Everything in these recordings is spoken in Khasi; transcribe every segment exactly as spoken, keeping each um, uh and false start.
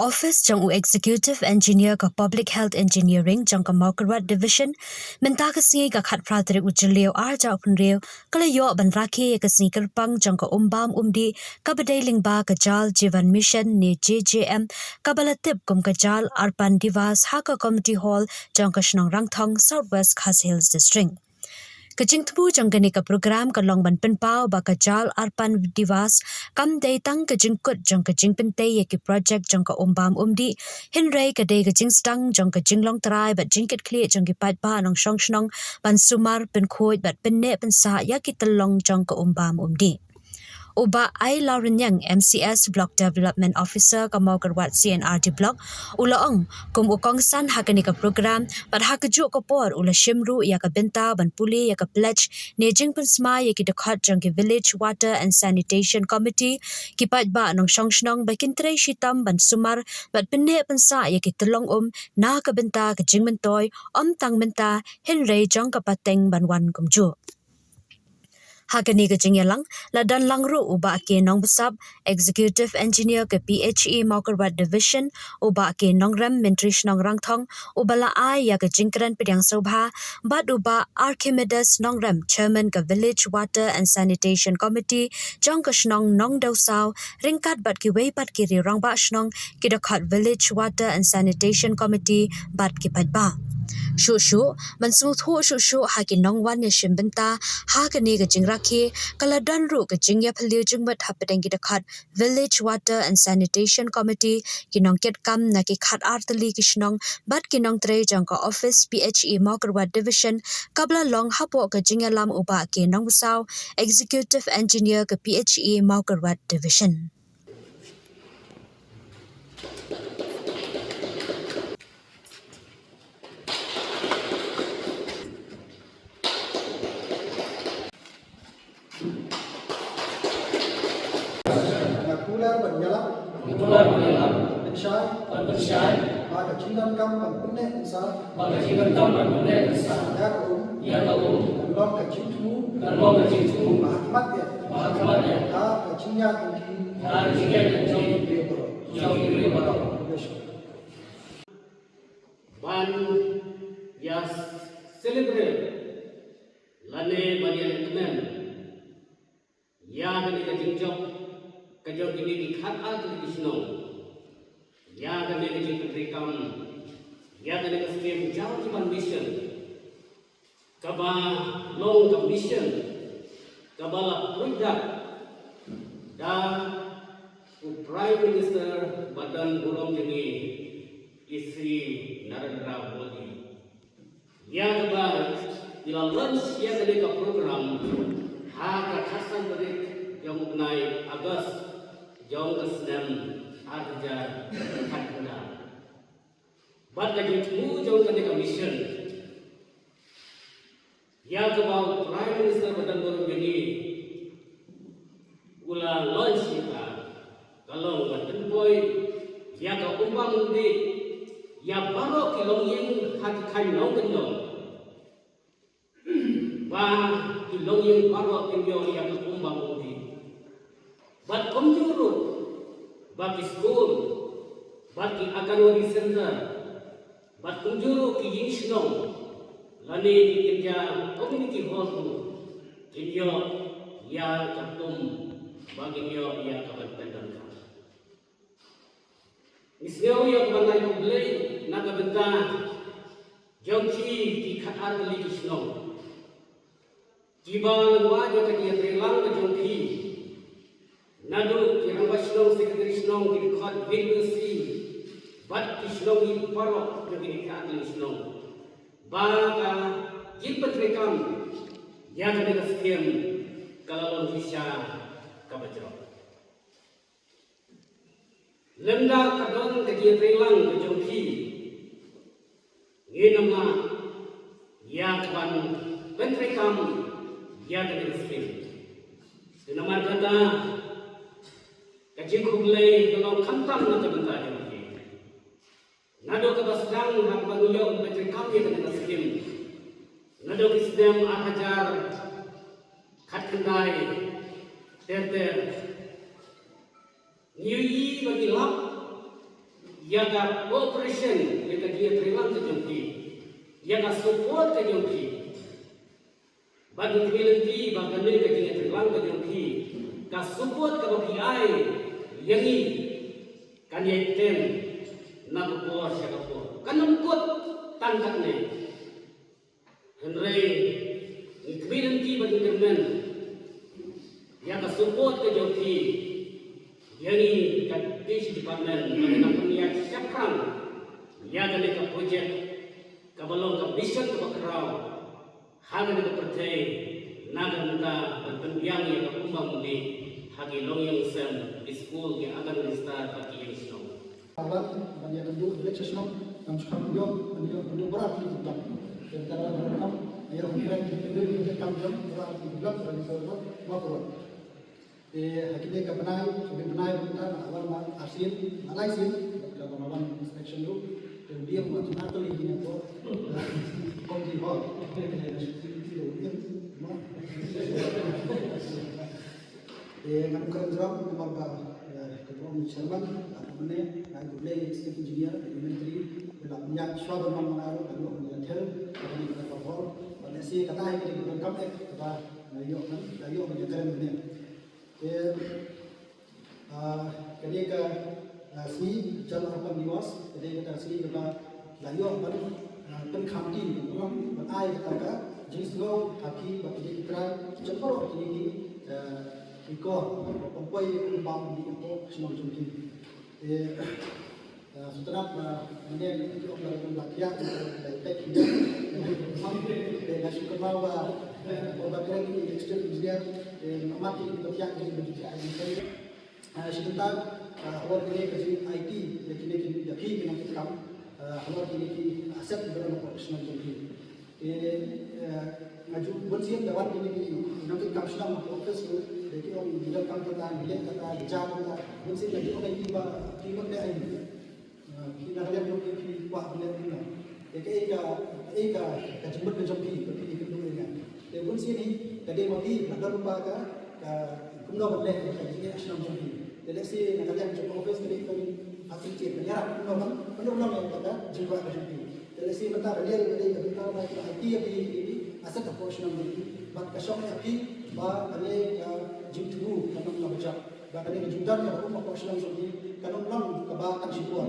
Office jong u Executive Engineer ka Public Health Engineering jong ka Mawkyrwat Division, mynta ka sngi ka khatphra tarik u Jylliew arhajar arphew hynriew, ka la ïoh ban rakhe ïa ka sngi kyrpang jong ka um bam um dih kaba dei lyngba ka Jal Jeevan Mission ne J J M, kaba la tip kum ka Jal Arpan Diwas ha ka Community Hall jong ka shnong Rangthong, South West Khasi Hills District. Ka jingthmu jong kane ka program ka long ban pynpaw ba ka Jal Arpan Diwas kam dei tang ka jingkut jong ka jingpyntei ïa ki project jong ka um bam um dih, hynrei ka dei ka jingsdang jong ka jinglong trai bad jingkitkhlieh jong ki paidbah nongshong shnong ban sumar, pynkhuid bad pynneh pynsah ïa ki tyllong jong ka um bam um dih. U Bah Ailawrynïeng, M C S, Block Development Officer ka Mawkyrwat C and R D Block, u la ong, kum u kongsan ha kane ka program, bad ha kajuh ka por u la shim ruh ïa ka bynta ban pule ïa ka pledge ne jingpynsmai ïa ki dkhot jong ki Village Water and Sanitation Committee, ki paidbah nongshong shnong ba kin trei shitom ban sumar bad pynneh pynsah ïa ki tyllong um na ka bynta ka jingmyntoi, ym tang mynta, hynrei jong ka pateng ban wan kumjuh. Ha kane ka jingïalang, la don lang ruh u Bah K Nongbsap, Executive Engineer ka P H E Mawkyrwat Division, u Bah K Nongrem, Myntri Shnong Rangthong, uba la ai ïa ka jingkren pdiang sngewbha, bad u Bah Archimedes Nongrem, Chairman ka Village Water and Sanitation Committee jong ka shnong Nongdewsaw, ryngkat bad kiwei pat ki riew rangbah shnong, ki dkhot Village Water and Sanitation Committee bad ki paidbah. Shuh shuh, ban sngewthuh shuh shuh ha ki nongwan ïashim bynta ha kane ka jingrakhe, ka la don ruh ka jingïaphylliew jingmut hapdeng ki dkhot Village Water and Sanitation Committee, ki nongkitkam na ki khatar tylli ki shnong bad ki nongtrei jong ka office P H E Mawkyrwat Division, kaba la long hapoh ka jingïalam u Bah K Nongbsap, Executive Engineer ka P H E Mawkyrwat Division. Nga kular ban ïalap. Nga kular ban ïalap. Pynshai. Ban pynshai. Ba ka jingdonkam ban pynneh pynsah. Ba ka jingdonkam ban pynneh pynsah. Ïa ka um. Ïa ka um. Kan long ka jingthmu. Kan long ka jingthmu. Ba ha khmat ïa. Ba ha khmat ïa. Ha ka jingïaid lynti. Ha ka jingïaid lynti. Jong ki briew baroh. Jong ki briew baroh. Ban ïa celebrate lane ban ïa kmen ïa kane ka jingjop ka jong kine ki khatar tylli ki shnong ïa kane ka jingpyntreikam ïa kane ka skem Jal Jeevan Mission, kaba long ka mission kaba la pyndak da u Prime Minister ba don burom jong ngi, i Shri Narendra Modi. Ïa kaba i la launch ïa kane ka program ha ka khatsan tarik jong u bnai August jong ka snem ar hajar khatkhyndai. Bad ka jingthmu jong kane ka mission, ïa kaba u Prime Minister ba don burom jong ngi u la launch ïa ka, ka long ban pynpoi ïa ka um bam um dih ïa baroh ki longïing ha ki thaiñ nongkyndong. Ba ki longïing baroh kin ïoh ïa ka um bam um dih. Bad kumjuh ruh ba ki skul, bad ki Anganwadi Center, bad kumjuh ruh ki ïing shnong lane ki kynja community hall ruh kin ïoh ïa ka um ba kin ïoh ïa ka ban pyndonkam. Ngi sngew ïa ka ban ai khublei na ka bynta jong ki, ki khatar tylli ki shnong. Kiba lyngba jong ka jingïatreilang ka jong ki, naduh ki rangbah shnong, secretary shnong, ki dkhot V W C bad ki shnong baroh jong ki khatar tylli ki shnong, ba ka jingpyntreikam ïa kane ka skem ka la long shisha kaba jrong. Lymda ka don ka jingïatreilang ka jong ki, ngin ym lah ïa ka ban pyntreikam ïa kane ka skem. Te namar kata ka jingkhublei ka long khamtam na ka bynta jong ki. Naduh kaba sdang ha kaba ngi ïoh ban pyntreikam ïa kane ka skem, naduh ki snem ar hajar khatkhyndai ter ter, ngi ïohi ba ki lap ïa ka cooperation, ïa ka jingïatreilang ka jong phi, ïa ka support ka jong phi. Bad ngi kyrmen ïa phi ba kane ka jingïatreilang ka jong phi, ka support kaba phi ai ïa ngi, kan ïai extend na ka por sha ka por. Kan ym kut tang katne. Hynrei ngi kyrmen ïa phi bad ngi kyrmen ïa ka support ka jong phi ïa ngi ka District Department, ka pynïaid shaphrang ïa kane ka project kaba long ka mission kaba khraw ha kane ka pyrthei, na ka bynta ban pynbiang ïa ka Umbam Umdi ha ki longïing sem, ki skul, ki anganwadi star bad ki ïing shnong. Aban ban ïa kynduh beit sha shnong, ngam shu kham ïoh ban ïoh kynduh baroh ki blak. Te mynta la ban kham ïa kynduh beit kam jong baroh ki blak, baroh ki blak, baroh. Te ha kine ka bnai, kine bnai mynta la wan ma arsien, ma laisien, ka ban wan inspection ruh. Te u dieng ma tuna kali kine ko. Community hall. Te na shu ti ti ruh. Te ngan kren jrong namar ba, eh, ka burom chairman, ah, kumne, ngan khublei Chief Engineer, Ministry, ba la pynïaid shuwa ban wan ma nga ruh, ban wan ïa thel, ban ïa thel ka hall, ban ïa si kata hi ka dei ka kam eh, kaba, eh, ïoh ban, ïoh ban ïa kren kumne. Te, ah, kane ka, ah, sngi Jal Arpan Diwas, kane ka sngi kaba la ïoh ban, ah, pynkham ti, ban ai kata ka jingsngew ha ki bad ki trai jong baroh kine ki, ah, ki kor ba pynpoi ïa u Umbam Umdi hapoh shnong jong ki. Te, ah, sngewtynnat ba mynne ki ong ba la thiah, ba la peit ki. Te nga shu kynmaw ba, eh, ba kren ki external engineer, te mat ki ba thiah ki ba thiah ki. Ah, shi bynta, ah, halor kine ka jing-aiti ïa kine ki, ïa ki, ki nongtrei kam, ah, halor kine ki asset kiba don hapoh shnong jong ki. Te, eh, nga ju bun sien da wan kine ki nongtrei kam shnong hapoh office ruh, da ki ong ki donkam kata, ki leh kata, ki ja kata, bun sien nga ju ong ïa ki ba ki mut leh aïu. Ah, phi na ka liang jong phi, phi kwah ban leh kumno? Te kaei ka, kaei ka, ka jingmut ka jong phi, ba phi ïakynduh ïa nga. Te bun sien hi, ka dei ma phi, la don ba ka, ka, kumno ban leh, ka jingeh shnong jong phi. Te lehse na ka liang jong ka office ka dei ka facilitate ban ïarap kumno ban pynurlong ïa ka jingkwah ka jong phi. Te lehse mynta ka liang ka dei ka bynta ba ka aiti ïa phi, ïa phi, asset hapoh shnong jong phi. Bad ka shong ïa phi, ba ka dei ka jingthmu, ka nongïalam ba jop. Ba kane ka jingdon kaba um hapoh shnong jong phi kan ym long kaba tang shipor.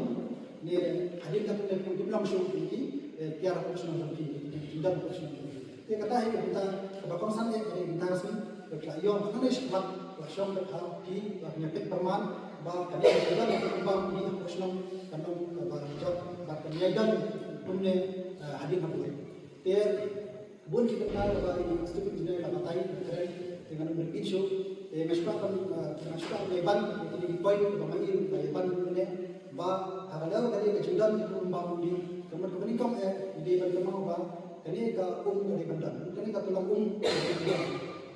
Ne hadien katne phi ym long shuh phi ki, eh, tiar hapoh shnong jong phi, jingdon hapoh shnong jong phi. Te kata hi ka bynta kaba kongsan eh, kane ka bynta ka sngi, ba ka la ïoh ba kane shakhmat, ba shong ba ha phi, ba phi ïa peit pyrman, ba kane ka jingdon kaba um hapoh shnong kan long kaba jop, ba kan ïai don kumne, eh, hadien habud. Te bun ki bynta kaba i Chief Engineer ka batai, ka kren, te ngan ym repeat shuh. Te nga shu kwah ban, eh, nga shu kwah ban ïa ban ïa kine ki point kaba ma i ba ïa ban ïa kine, ba ha ka daw kane ka jingdon ka um Umbam Umdi, ka mut kaba nyngkong eh i dei ban kynmaw ba kane ka um ka dei ban don, kane ka tyllong um ka dei ban don.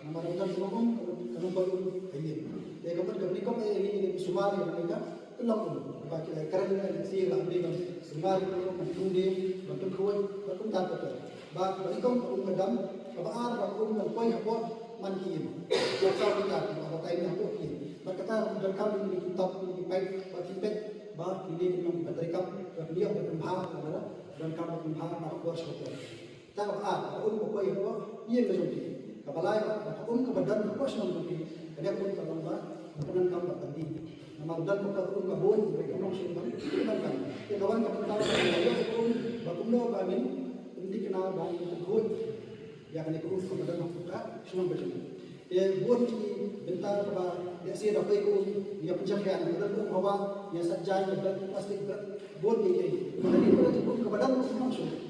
Namar ym don tyllong um, ka mut ka nongpoi um ka ïeng. Te ka mut kaba nyngkong eh i dei ban sumar ïa kane ka tyllong um. Ba ki la kren ïa ki, la dei ban sumar ïa ka um, ban pynkhruid, ban pynkhruid, ban pynkhruid. Ba, ba nyngkong ka um ka dam, kaba ar ba ka um kan poi hapoh man ki ïing. Ka saw kita, ba batai ne hapoh ki ïing. Bad kata donkam ïa ki top, ïa ki paip, ba ki peit, ba kine ki nongtrei kam, ba ki ïoh ban pynbha, ba donkam ban pynbha, ba ka por sha ka por. Kata kaba ar, ba ka um ka poi hapoh ïing ka jong ki. Kaba lai ba, ba ka um kaba don hapoh shnong jong ki. Ka dei ka um ka long ba, ba pyndonkam bad ban dih. Namar don ka um ka bun, ba ka long shnong ban, ban kan. Te ka wan ka bynta, ba ka um, ba kumno ba ngin, ym dei kane ba ngin pynkhruid ïa kane ka um kaba don hapoh ka shnong ka jong. Te bun ki bynta kaba, ïa shisha da pei ka um, ïa pynjah ïa, ïa don um hawa, ïa sait jaiñ, ïa don plastik, bun ki, ïa. Kane ka um kaba don hapoh shnong.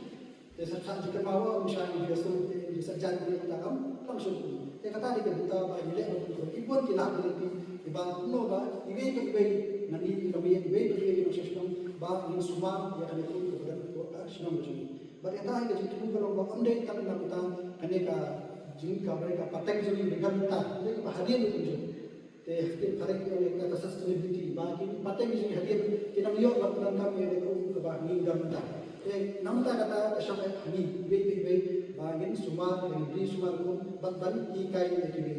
Te sa, sa jingkynmaw ba ym shym ïa sum, ïa sa jan ïa kata kam, kam sum. Te kata dei ka bynta ba ngi leh ba ki bun ki lad ki, kiba kumno ba iwei pa iwei na ngi, iwei pa iwei ki nongshong shnong ba ngin sumar ïa kane ka um kaba don hapoh ka shnong ka jong ngi. Bad kata hi ka jingthmu ka long ba ym dei tang na ka bynta kane ka jing ka, ka pateng jong ngi, ka bynta dei kaba hadien ka um jong. Te, te phareng ïa ka sustainability ba ki pateng ki jong ngi hadien kin nang ïoh ban pyndonkam ïa ka um kaba ngi don mynta. Te namar kata ka shong eh ha ngi iwei pa iwei ba ngin sumar, ngin ri sumar ka um bad ban hikai ïa kiwei.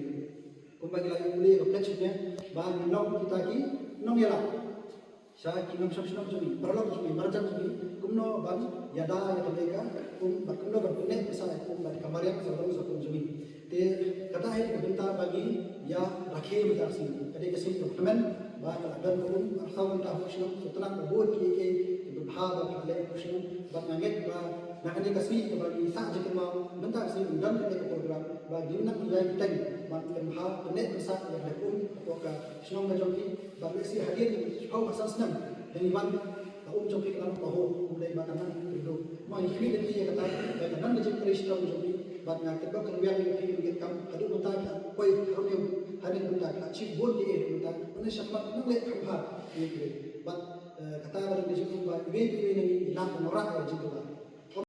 Kumba ngi la ïoh pule ka pledge ne ba ngin long kita ki nongïalam. sha ki nongshong shnong jong ngi, paralok jong ngi, marjan jong ngi, kumno ban ïada ïa kane ka um, bad kumno ban pynneh pynsah ïa ka um bad ka mariang sawdong sawkun jong ngi. Te kata hi ka bynta ba ngi ïa rakhe mynta ka sngi. Ka dei ka sngi kaba tymmen ba ka la don ka um, arphew kynta ha u shnong, to tang ba bun kiei kiei kiba bha ba ka la leh ha u shnong, bad nga ngeit ba na kane ka sngi kaba ngi sah jingkynmaw mynta ka sngi, ban don kane ka program ba ngin nang ïai bteng ban pynbha pynneh pynsah ïa ka um hapoh ka shnong ka jong ngi. Bad lehse hadien shiphew ha san snem, dang wan ka um jong phi ka nang pahuh, um dei ba ka nang kyrduh. Ma ngi khmih lynti ïa kata, ba ka nang ka jingtrei shitom jong phi, bad nga kyrpad kyrwiang ïa phi ki nongkitkam, haduh mynta phi la poi ha une, ha une mynta phi la achieve bun kiei haduh mynta, une shakhmat nang leh kham bha ïa ki. Bad eh, kata ka dei ka jingkyrkhu ba iwei pa iwei na ngi ngi lah ban wanrah ïa ka jingkylla.